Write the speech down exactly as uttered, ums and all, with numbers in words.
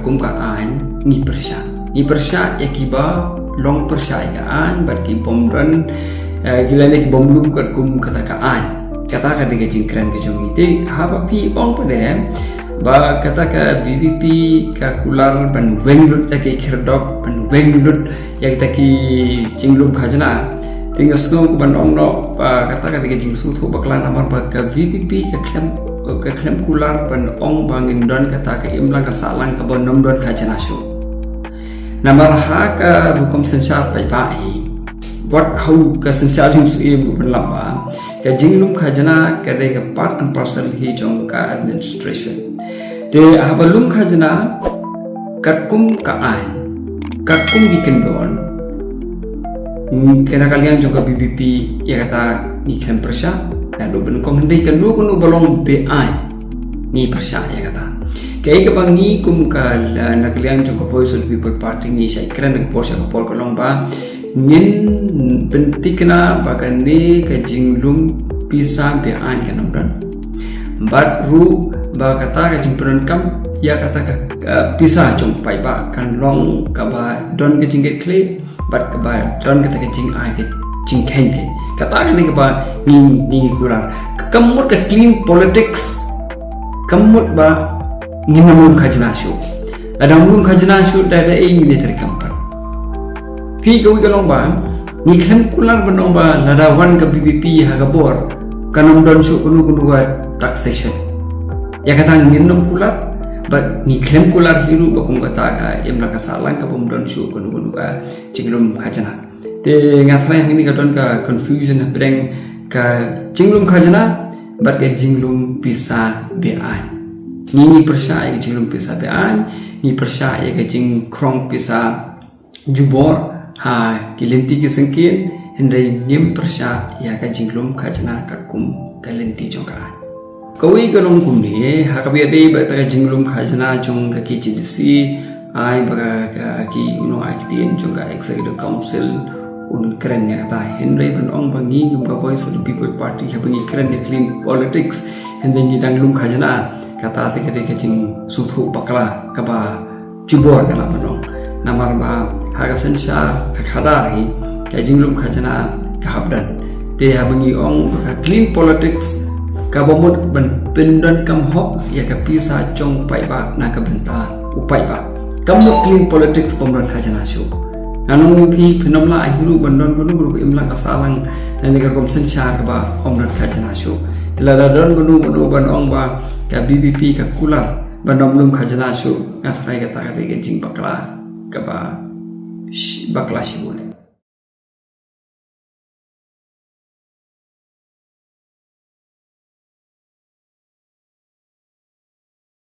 Kum ka aiñ ngi pyrshah. Ngi pyrshah ïa kiba long pyrshah ïa ka aiñ bad ki bym don, eh, ki lane ki bym lum katkum kata ka aiñ. Kata ka dei ka jingkren ka jong ngi. Te haba phi ong pat de ba kata ka V P P ka kular ban weng lut ïa ki khyrdop, ban weng lut ïa kita ki jinglum khajna. Te nga sngew ka ban ong noh ba kata ka dei ka jingsngewthuh bakla namar ba ka V P P ka khlem, ka khlem kular ban ong ba ngin don kata ka imlang ka sahlang kaba nym don khajna shuh. Namar ha ka rukom synshar paidbah hi, wat hau ka synshar jong syiem ruh ban lap ba ka jinglum khajna ka dei ka part and parcel hi jong ka administration. Te haba lum khajna katkum ka aiñ, katkum ki kyndon, mm, kane ka liang jong ka V P P ïa kata ngi khlem pyrshah. Naduh ba nyngkong, hynrei kano kano ba long beaiñ ngi pyrshah ïa kata. Kaei kaba ngi kum ka, eh, na ka liang jong ka Voice of the People Party ngi shait kren na ka por sha ka por ka long ba ngin pynthikna ba kane ka jinglum pisa beaiñ kan ym don. Bad ruh ba kata ka jingpyndonkam ïa kata ka, eh, pisa jong paidbah kan long kaba don ka jingkitkhlieh bad kaba don kata ka jingai ka jingkheiñ. Kata kane kaba ngi, ngi, ngi kular. Ka mut ka clean politics, ka mut ba ngin nym lum khajna shuh. Lada ym lum khajna shuh, da da ei ngin ïa trei kam pat. Phi, kawei ka long ba ngi khlem kular ban ong ba lada wan ka V P P ha ka bor kan ym don shuh kano kano ka taxation. Ïa kata ngin nym kular, bad ngi khlem kular hi ruh ba kum kata ka imlang ka sahlang ka bym don shuh kano kano ka jinglum khajna. Te nga tharai hangne ka don ka confusion hapdeng ka jinglum khajna bad ka jinglum pisa beaiñ. Ngi, ngi pyrshah ïa ka jinglum pisa beaiñ, ngi pyrshah ïa ka jingkhrong pisa jubor ha ki lynti ki syngkien, hynrei ngim pyrshah ïa ka jinglum khajna katkum ka lynti jong ka aiñ. Kawei ka long kumne, ha kaba ïadei bad kata ka jinglum khajna jong ka K H A D C, ai ba ka, ka, ki, u nongai ktien jong ka Executive Council un kren ïa kata, hynrei ban ong ba ngi kum ka Voice of the People Party haba ngi kren ïa clean politics, hynrei ngi dang lum khajna, kata te ka dei ka jingsngewthuh bakla kaba jubor ka lah ban ong. Namar ba ha ka synshar ka khadar hi ka jinglum khajna ka hap don. Te haba ngi ong ba ka clean politics kaba mut ban pyndonkam hok ïa ka pisa jong paidbah na ka bynta u paidbah. Kam mut clean politics bym don khajna shuh. Ngan ong ïa phi, phin ym lah hi ruh ban don kano kano ka imlang ka sahlang lane ka rukom synshar kaba ym don khajna shuh. Te lada don kano kano ban ong ba ka V P P ka kular ban nym lum khajna shuh, nga tharai kata ka dei ka jingbakla kaba shi-, bakla shibun.